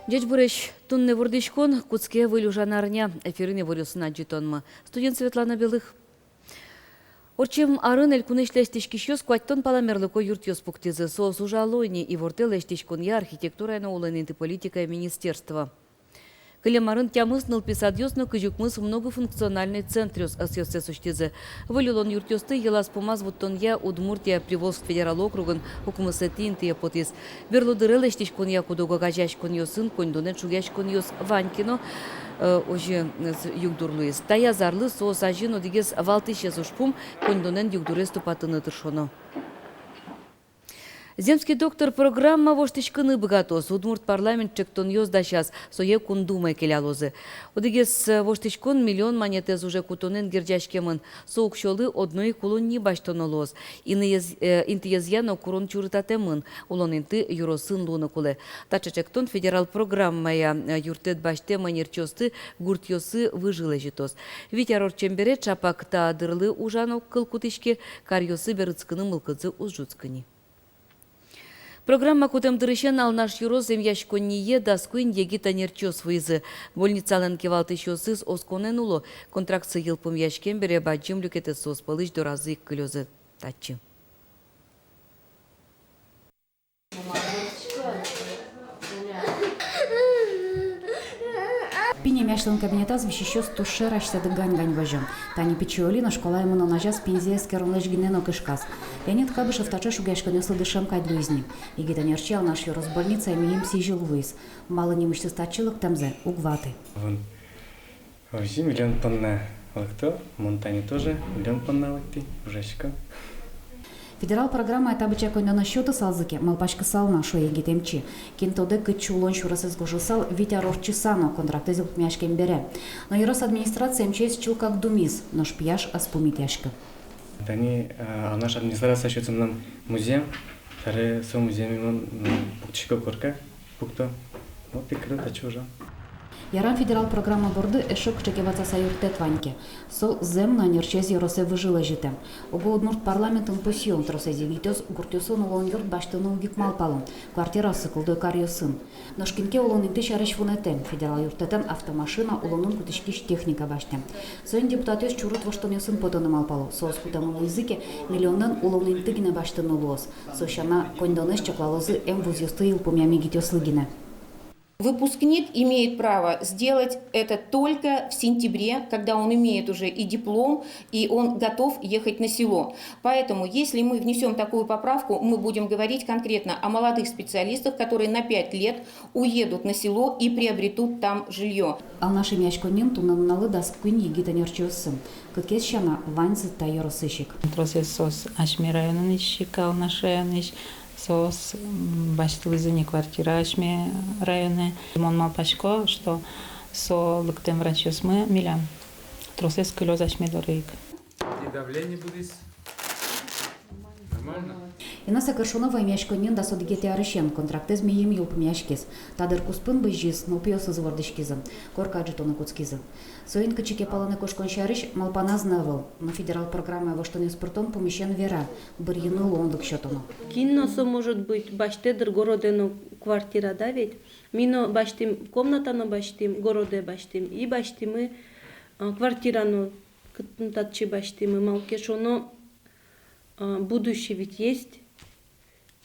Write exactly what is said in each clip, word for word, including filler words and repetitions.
Ӟечбуресь! Туннэ вордӥськон, кутске выль ужан арня. Эфирын иворъёсын адӟытонмы. Студиын Светлана Белых. Ортчем арын элькунысь лэсьтӥськисьёс куатьтон пала мерлыко юртъёс пуктӥзы. Соос ужало ини, ивортэ лэсьтӥськонъя, архитектурая но улон инты политикая министерство. Кылем арын тямыс нылпи садъёс но кызь укмыс многофункциональной центръёс ӧсъёссэс усьтӥзы. Выль улон юртъёсты йылаз-пумаз вуттонъя Удмуртия Приволжск федерал округын укмысэтӥ интые потӥз. Берло дыре лэсьтӥськонъя куд-ог огазеяськонъёсын коньдонэн шугъяськонъёс вань ке но, э, озьы, э, с-, югдур луиз. Таяз арлы соос азьын одӥгез валтӥсез ужпум — коньдонэн югдурез тупатыны тыршоно. «Земский доктор» программа воштӥськыны быгатоз. Удмурт парламент ӵектонъёс дасяз, сое Кун Думае келялозы. Одӥгез, э, воштӥськон миллион манетэз уже кутонэн герӟаськемын. Со уксёлы одно ик улонни басьтоно луоз. Интыез-, э, интыезъя но курон чурытатэмын. Улон инты ёросын луыны кулэ. Таӵе ӵектон федерал программая, э, юрттэт басьтэм ӧнерчиосты гуртъёсы выжы лэзьытоз. Вить ар ортчем бере ӵапак та дырлы ужан огкыл кутӥське, каръёсы берытскыны мылкыдзы уз ӝутскы ни. Программа кутэм дырысен Алнаш ёрос эмъяськонние дас куинь егит ӧнерчиос вуизы. Больницалэн кивалтӥсьёсыз осконэн уло. Контрактсы йылпумъяськем бере бадӟым люкетэз соос пӧлысь доразы ик кылёзы. Татчы. Пинь эмъясьлэн кабинетаз висисьёс туж шер асьсэды гань-гань возё. Тани пичи Олина школае мынон азяз пиньзэ эскеронлэсь гинэ но кышказ. Леонид Кадышев таӵе шугъяськонъёслы дышем кадь луиз ни. Егит ӧнерчи Алнаш ёрос больницае мильым сӥзьыл вуиз. Малы нимысьтыз татчы лыктэмзэ уг ваты. Вон. Озьы миллион понна лыкто, мон тани тоже миллион понна лыктӥ, ужасько. Федерал программая та быдӟа коньдонэз сётысалзы ке, малпаськысал на, шуэ егит эмчи. Кин тодэ, кытчы улон сюресэз гожысал вить ар ортчыса но, контрактэз йылпумъяськем бере. Но ёрос администрация эмчиез чылкак думиз, нош пияш ӧз пумитъяськы. Тани, а, Алнаш администрация сётэ мынам музъем, табере со музъеме мон, м, пуктӥсько корка. Пукто. Вот и кыдо татчы ужа. Ярам, федерал программа борды эшшо кыӵе ке ватсаса юрттэт вань ке. Со зэм но ӧнерчиез ёросэ выжы лэзьытэм. Уго удмурт парламентын пусъё: тросэз егитъёс гуртъёсын улон юрт басьтыны уг ик малпало, квартираоссы кылдо каръёсын. Нош кин ке улон инты сярысь вунэтэ, федерал юрттэтэн автомашина, улонын кутӥськись техника басьтэм. Соин депутатъёс чурыт воштонъёсын потыны малпало. Соос кутэмын луизы ке, миллионэн улон инты гинэ басьтыны луоз. Со сяна, коньдонэз чаклалозы эмвузъёсты йылпумъям егитъёслы гинэ. Выпускник имеет право сделать это только в сентябре, когда он имеет уже и диплом, и он готов ехать на село. Поэтому, если мы внесём такую поправку, мы будем говорить конкретно о молодых специалистах, которые на пять лет уедут на село и приобретут там жильё. Алнаш эмъяськонниын туннэ нуналлы дас куинь егит ӧнерчиоссы. Кыкез сяна, ваньзы та ёросысь ик. Тросэз соос асьме районын ик, Алнаш районысь. Соос, м, басьтылӥзы ни квартира асьме районэ. Мон малпасько, что со лыктэм врачъёсмы милям тросэз кылёз асьме доры ик. И давление будӥз. Нормально. Инесса Коршунова эмъяськонниын дас одӥгетӥ арысен, контрактэз мийым йылпумъяськиз. Та дыр куспын бызиз, нылпиосыз вордӥськизы, корка ӝутыны кутскизы. Соин кыӵе ке палэнэ кошкон сярысь малпаназ но ӧвӧл, но федерал программае воштонъёс пыртон пумысен вера: бырйыны луонлык сётоно. Кин но со, может быть, басьтэ дыр городэ но квартира, да ведь? Ми но басьтӥм, комната но басьтӥм, городэ басьтӥм, и басьтӥмы, а, квартира но, кытын татчы басьтӥмы, малы ке шуоно, а, будущее ведь есть.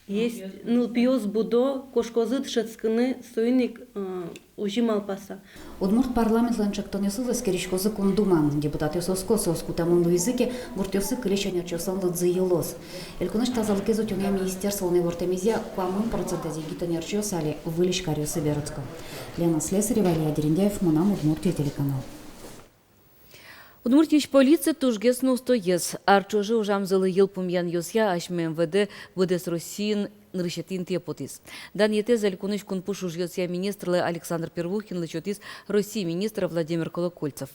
Есть, нылпиос будо, кошкозы дышетскыны, соин ик, э, озьы малпаса. Удмурт парламентлэн ӵектонъёсыз эскериськозы Кун Думаын. Депутатъёс оско: соос кутэмын луизы ке, гуртъёсы кылись ӧнерчиослэн лыдзы йылоз. Элькунысь тазалыкез утёнъя министерстволэн ивортэмезъя, куамын процентэз егит ӧнерчиос али выльысь каръёсы берытско. Лена Слесарева, Илья Дерендяев, «Мынам Удмуртие» телеканал. Удмуртиысь полици тужгес но устоез. Ар ӵоже ужамзылы йылпумъянъёсъя асьме МВД быдэс Россиын нырысетӥ интые потӥз. Данъетэз элькунысь кунпуш ужъёсъя министрлы Александр Первухинлы сётӥз Россиысь министр Владимир Колокольцев.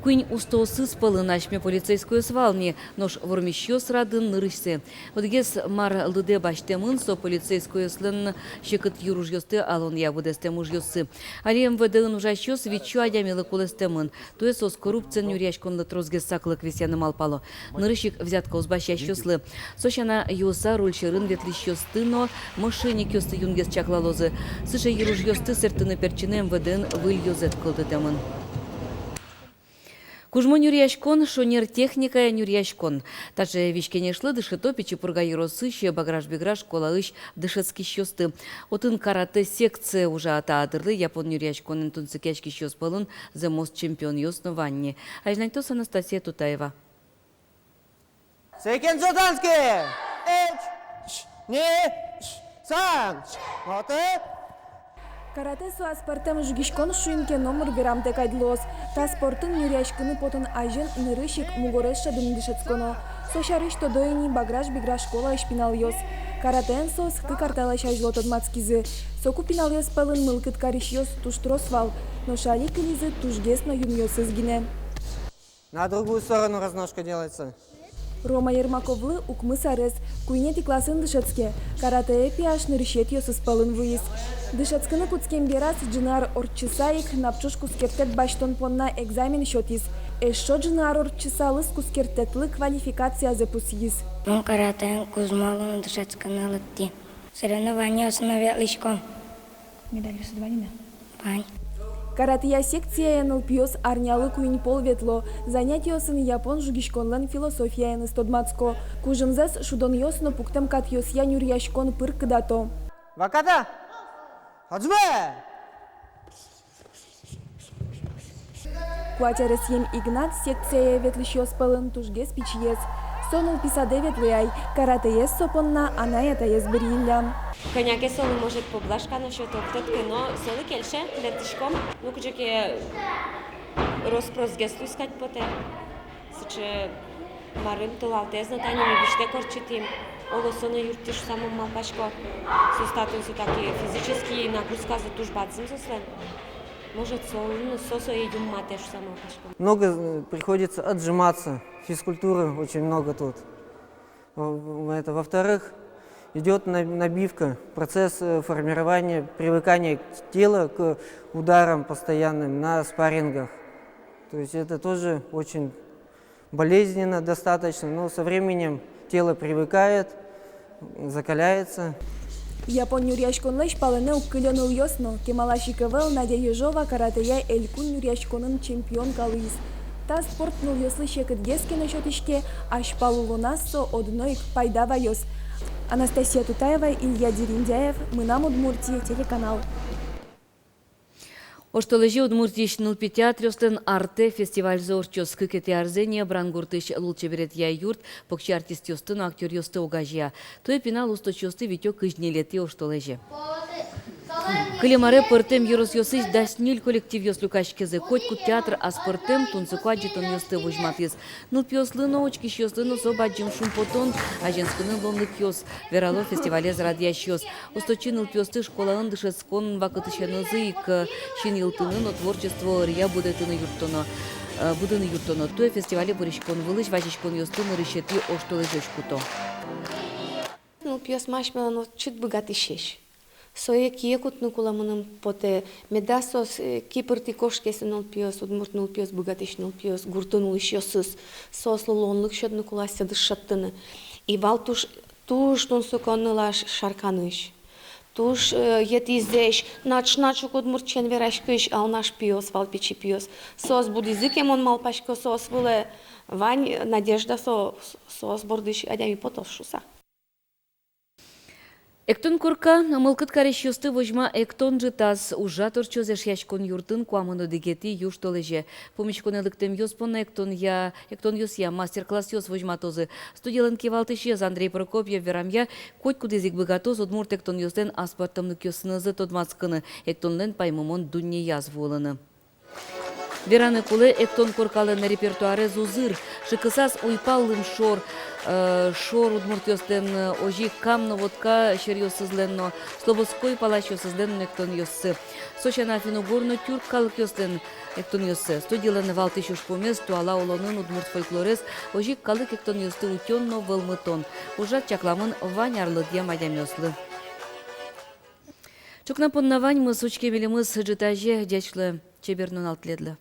Куинь устоосыз пӧлын асьме полицейскойёс вал ни, нош вормисьёс радын нырысьсэ. Одӥгез мар лыдэ басьтэмын, со полицейскойёслэн секыт юружъёсты алонъя быдэстэм ужъёссы. Али МВД-ын ужасьёс витьсю адямилы кулэстэмын. Туэ соос коррупциен нюръяськонлы тросгес саклык висъяны малпало. Нырысь ик взяткаос басьясьёслы. Со сяна юыса руль сьӧрын ветлӥсьёсты но мошенникъёсты юнгес чаклалозы. Сыӵе юружъёсты сэрттыны-пертчыны МВД-ын выль ёзэт кылдытэмын. Кужмо нюръяськон — шонер техникая нюръяськон. Таӵе визь-кенешлы дышето Пичи Пурга ёросысь Баграш-Бигра школаысь дышетскисьёсты. Отын каратэ секция ужа. Та дырлы япон нюръяськонэн тунсыкъяськисьёс пӧлын зэмос чемпионъёс но вань ни. Азьланьтоз Анастасия Тутаева. Секен дзотанскы! Эч! Ш! Не! Ш! Сан! Ш! Моты! Каратэ со аспӧртэм жугиськон шуин ке номыр верамтэ кадь луоз. Та спортын нюръяськыны потон азьын нырысь ик мугорез шӧдыны дышетсконо. Со сярысь тодо ини Баграш-Бигра школаысь пиналъёс. Каратэен соос кык ар талэсь азьло тодматскизы. Соку пиналъёс пӧлын мылкыд карисьёс туж трос вал, нош али кылизы тужгес но юнъёсыз гинэ. На другую сторону разножка делается. Рома Ермаковлы укмыс арес, куинетӥ классын дышетске. Каратэ пияш нырысетӥосыз пӧлын вуиз. Дышетскыны кутскем бераз, ӝыны ар ортчыса ик, напӵуж кускертэт басьтон понна экзамен сётӥз. Эшшо ӝыны ар ортчыса лыз кускертэтлы квалификациязэ пусйиз. Мон каратэен кузьмало но дышетскыны лыктӥ. Соревнованиосы но ветлӥсько. Медальёсыд вань-а? Вань. Каратэ секцие нылпиос арнялы куинь пол ветло. Занятиосын япон жугиськонлэн философияеныз тодматско. Кужымзэс шудонъёс но пуктэм катъёсъя нюръяськон пыр кыдато. Ваката! Хаджибе! Куать аресъем Игнат секцие ветлӥсьёс пӧлын тужгес пичиез. Со нылпи садэ ветлэ ай, каратэез со понна анай-атаез быръиллям. Кӧня ке солы, может, поблажка но сёто, уг тодӥськы, но солы кельше, бертӥськом. Ну, кыӵе ке рос-просгес луиз кадь потэ. Сыӵе марым, толалтэ но тани ми визьтэк ортчытӥм. Оло, со но юрттэ шуса мон малпасько. Соос татын всё-таки физический нагрузказы туж бадӟым соослэн. Может, со, ну, со сое юнматэ шуса малпасько. Много, э, приходится отжиматься. Физкультуры очень много тут. В-, в-, это, во-вторых, идёт на-, набивка, процесс, э, формирования, привыкания к-, тела к ударам постоянным на спаррингах. То есть это тоже очень болезненно достаточно, но со временем тело привыкает, закаляется. Япон нюръяськонлэсь палэнэ уг кылё нылъёс но. Кемалась ик ӧвӧл Надя Ежова каратэя элькун нюръяськонын чемпионка луиз. Та спорт нылъёслы секытгес ке но сётӥське, азьпал улоназ со одно ик пайда ваёз. Анастасия Тутаева, Илья Дерендяев, «Мынам Удмуртие» телеканал. Оштолэзе Удмуртиысь нылпи театръёслэн «Артэ» фестивальзы ортчоз. Кыкетӥ арзэ ини Брангуртысь лулчеберетъя юрт покчи артистъёсты но актёръёсты огазея. Туэ пинал усточиосты витё кызь ньылетӥ оштолэзе. Кылем аре пӧртэм ёросъёсысь дас ньыль коллективъёс люкаськизы. Котькуд театр аспӧртэм, тунсыко адӟытонъёсты возьматӥз. Нылпиослы но, учкисьёслы но со бадӟым шумпотон, азинскыны луонлыкъёс, верало фестивалез радъясьёс. Усточи нылпиосты школаын дышетскон вакытысенызы ик, э, синйылтыны но творчество ӧръя будэтыны юрттоно, э, будыны юрттоно. Туэ фестивале пыриськон вылысь вазиськонъёсты нырысетӥ оштолэзёзь куто. Нылпиос асьмелэн отчы быгатӥсесь. Сое кие кутыны кулэ мыным потэ, меда соос, э, ки пыртӥ кошке со нылпиос, удмурт нылпиос, быгатӥсь нылпиос, гуртын улӥсьёсыз. Соослы луонлык сётыны кулэ асьсэ дышетыны. И вал туж, туж тунсыко нылаш Шарканысь. Туж, э, етӥзэсь, нач-нач ук удмурт сямен вераськись Алнаш пиос, вал пичи пиос. Соос будӥзы ке, мон малпасько, соос вылэ вань надежда, со, соос бордысь адями потоз шуса. Эктон корка мылкыд карисьёсты возьма эктон ӝытаз. Ужрад ортчоз Эшъяськон юртын куамын одӥгетӥ южтолэзе. Пумиськонэ лыктэмъёс понна эктонъя, эктонъёсъя мастер-классъёс возьматозы. Студиялэн кивалтӥсез Андрей Прокопьев верамъя, котькудӥз ик быгатоз удмурт эктонъёслэн аспӧртэмлыкъёсынызы тодматскыны, эктонлэн паймымон дуннеяз вуылыны. Вераны кулэ, эктон коркалэн репертуарез узыр. Шыкысаз уйпал лымшор, э, шор удмуртъёслэн, э, озьы ик Кам но Вотка сьӧръёсызлэн но, Слободской паласьёсызлэн но эктонъёссы. Со сяна финн-угор но тюрк калыкъёслэн эктонъёссы. Студилэн валтӥсь ужпумез — туала улонын удмурт фольклорез, озьы ик калык эктонъёсты утён но вӧлмытон. Ужрад чакламын вань арлыдъям адямиослы. Ӵукна понна ваньмыз. Учке милемыз ӝытазе. Ӟеч луэ, чебер нунал тӥледлы.